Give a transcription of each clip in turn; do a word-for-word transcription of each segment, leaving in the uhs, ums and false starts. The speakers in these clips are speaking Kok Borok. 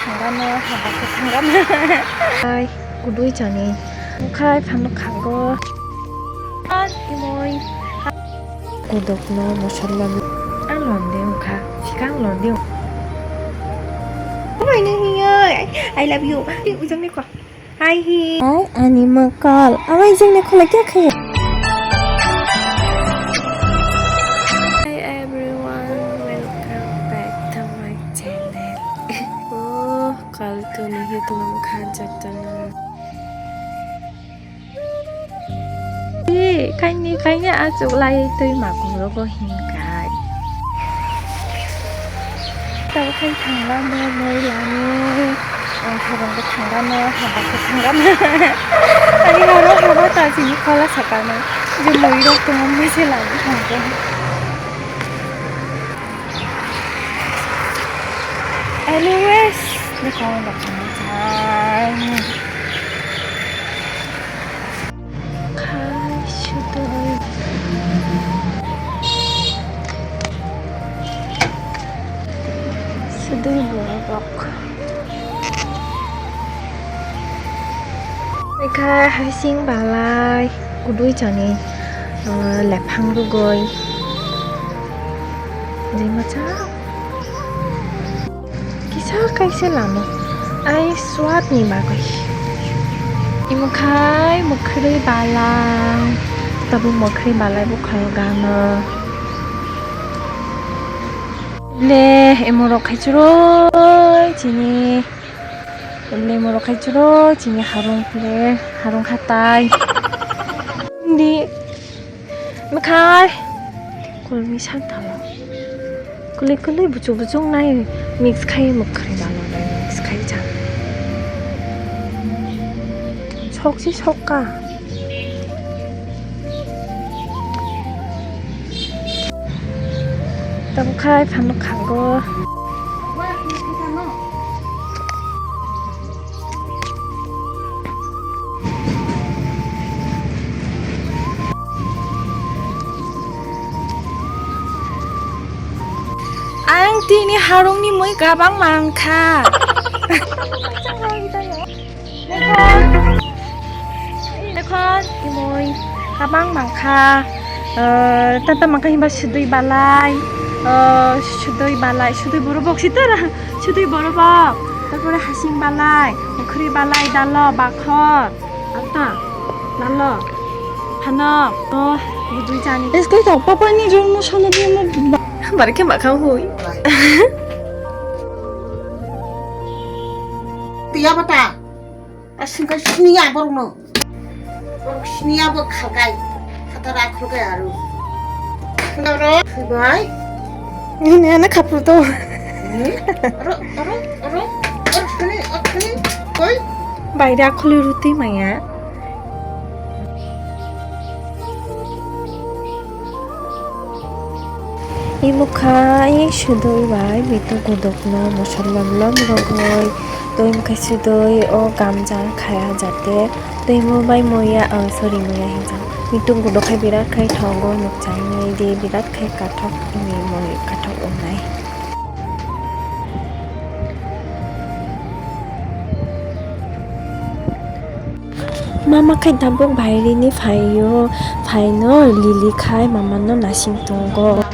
Thangano haba khe thangano. Ai, kudui chani. Khai phano khango. Imoi. Kudukno mosolla. Ang londe wngkha. Sikang londe. Omaini hiyoi. I love you. Ujang ni ko. Hi hi. Hi, ani mokol. Awai jeng ne khola kya khe? Hi everyone, welcome back to my channel. Oh, kal to ni hi tulung khan jatana. Ee, kaini, kaini achuk lai twi makung rogo hinkai. Tabuk khai thangla mo moi lani. Ang habang khe thangla mo, haba khe thangla mo. Ani horo haba ta sini khola sakal mo. Je moi rok tong mo se lani thangkhe. Anyways, ni kong da thangkhe. Khai sudui. Sudui borok. Khai hasing balai kudui chani, uh, lephang rugoi. Jai macha. Kisa kaisa lama, ai swat ni bagwi. Imo khai mwkhwrwi balai, tabuk mwkhwrwi balai bwkha o gana. Le, imo rok khai chwrwi chini, le, imo rok khai chwrwi chini harung le, harung hatai. Di. Mwkhai. Kulmi santalo. Kuli kuli buchuk buchuk nai mix khai mwkhwrwi dalo nai mix khai cha. Sok si sok ka. Tamo khai phano khango. Ang tini harungni mui kabang mangkha. Dekhon, dekhon, imui kabang mangkha. Eh, tata mangkha himba sudui balai, eh, sudui balai, sudui borobok sitara, sudui borobok. Tarpore hasing balai, mukhri balai, dalo, bakhor, ata, dalo, hanok, oh, budui jani. Esko to papa ni ron mo sono di mo. Barke makhang hui. Tiya bata. Asingka siniya borokno. Borok siniya bo khalkai. Khatara khulkai aru. Khularo khulbai. Ini ana khapur to. Aro, aro, aro. Aro khani, aro khani. Koi? Baire akhuli ruti maya. Imo kha sudui bai bitu godokno moso lom lom rogoi. Twi mokhe sudui o gamjang khaya jate twi mo bai moya, oh, sorry, moya hinjak. Bitu godok khai birat khai thogo, nukjagwi di birat khai kathok wngwi moi kathok wngnai. Mama khai tabuk bairini phaio, phaino lili khai mamano nasing tongo.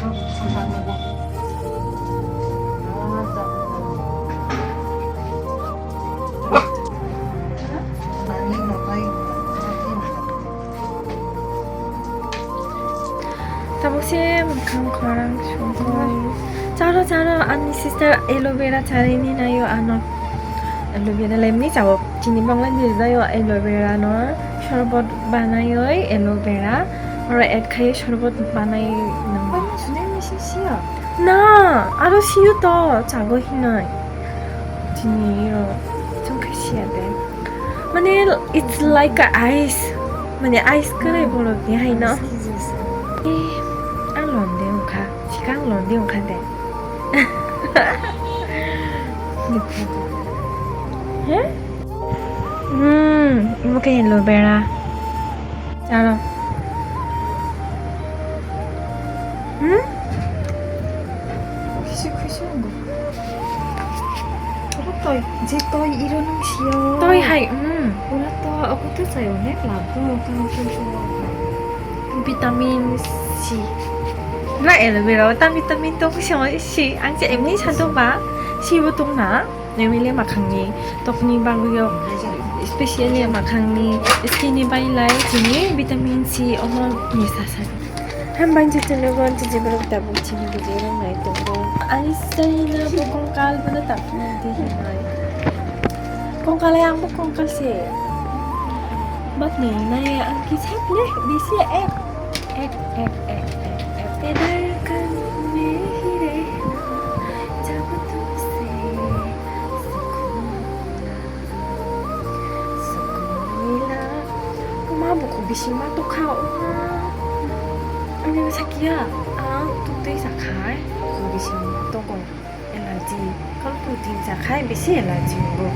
Tabuk se mwkhang khorang sukoi. Charo, charo, ani sister aloe vera charini naio ano. Aloe vera lemni chao. Chini bangla ni jayo aloe vera no sorbot banaioi aloe vera. Oro add khai sorbot banai nang. Bai mo sunai misi siya. Na, aro siyo to chago hinai. Chini ro chong khai siya de. Mane, it's like a ice. Mane, ice kwrwi borok ni hai no. Eh, ang londe wngkha. Sikang londe wngkha de. He? Hmm, imo khe aloe vera. Chalo. Hmm? Khuisi khuisi wngkha. Toi, je toi iro nung sio. Toi hai, mm. Pura to, aku to sai onek labu, kang kang kang. Vitamin C. Na aloe vera, ta vitamin to kusi C. Ang je emni santo ba, C bo tong na. Emile makhangni, tokni bagwi yok. Especially makhangni, skin ni bailai, chini vitamin C omo ni sasa. Hambai jotono gon tiji borok tabuk chini bujui rok nai tongo. Ani style na bokong kal bono tabuk nang di hinai. Kongkal ai ang bokong kal se. Bak ni nai ang kisa ple bisi ek ek ek ek ek ek. Tedar kan me hire jab tumse sukun na. Sukun mila. Uma buku bising ma tokha uma. Ani sakia ang tutui sakhai buku bising ma tokong. Allergy. Kal protein sakhai bisi allergy wngo.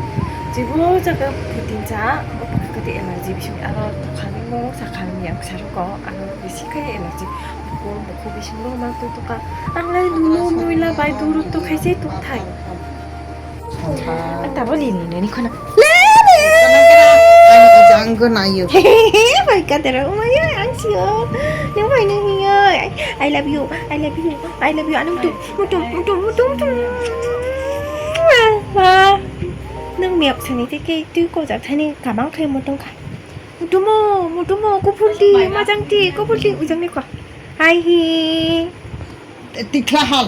Jibo jaga protein sa, bo pakha kati allergy bising aro tokha ni mo sakhai ni ang saruko aro bisi khai allergy. Buku buku bising ma tu toka. Ang lai dulu muila bai duru tokhai se tokthai. Ang tabuk lini nini khona. Lini! Ang ijang gana yo. Bai ka dera umai ang sio. Nang bai nang yo. I love you. I love you. I love you. Anum tu mutum mutum mutum mutum. Ah. Nang miyak sani te ke tu ko jak thani kamang khai mutum kha. Mutumo mutumo kupul ti majang ti kupul ti ujang ni ko. Hai hi. Tikla hal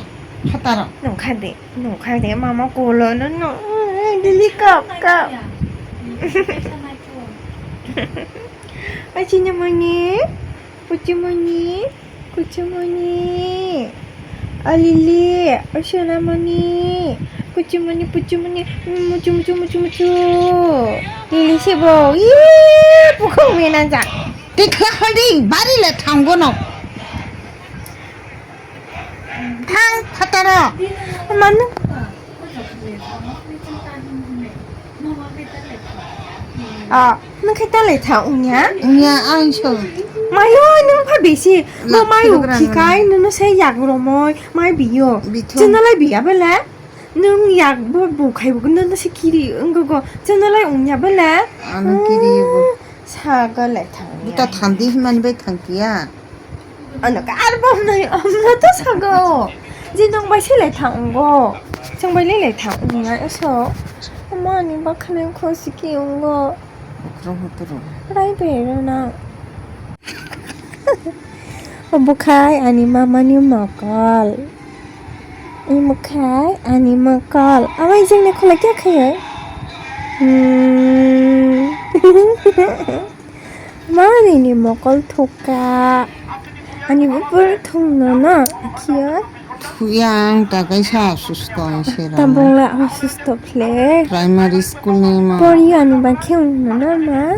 hataro. Nung kha de. Nokha de mama kolo no no. Dili kap kap. Achina mani, puchimani, kuchimani. Alili, asana mani, kuchimani, puchimani, muchu muchu muchu muchu. Lili sibo, ii, pukong mena ja. Tikha hadi, bari le thango no. Thang phataro. Manu. Ah, nang khai ta le tha unya? Unya ang so. Mayo nang pha bisi. Bo mayo khikai nang sai yak romoi mai biyo. Chana lai biya bele. Nang yak bo bu khai bu nang sai kiri wnggo go. Chana lai unya bele. Ano kiri bo. Saga le tha unya. Buta thandi himani bai thang kiya. Ano ka ar bom nai, omno to sago. Je nong bai se lai thang ungo. Chang bai lai lai thang ungo, eso. Ama ani bakha nai kho siki ungo. Okro hotoro. Rai be ro na. Obo khai ani mama ni mokol. Imo khai ani mokol. Ama ijang ne khulai kya khai? Hmm. Mani ni mokol thuka. Ani bupur thung no no. Akhiya. Thuya ang takai sa asusto ang sera. Tabong la asusto phle. Primary school ni ma. Pori ani ba khe no no ma.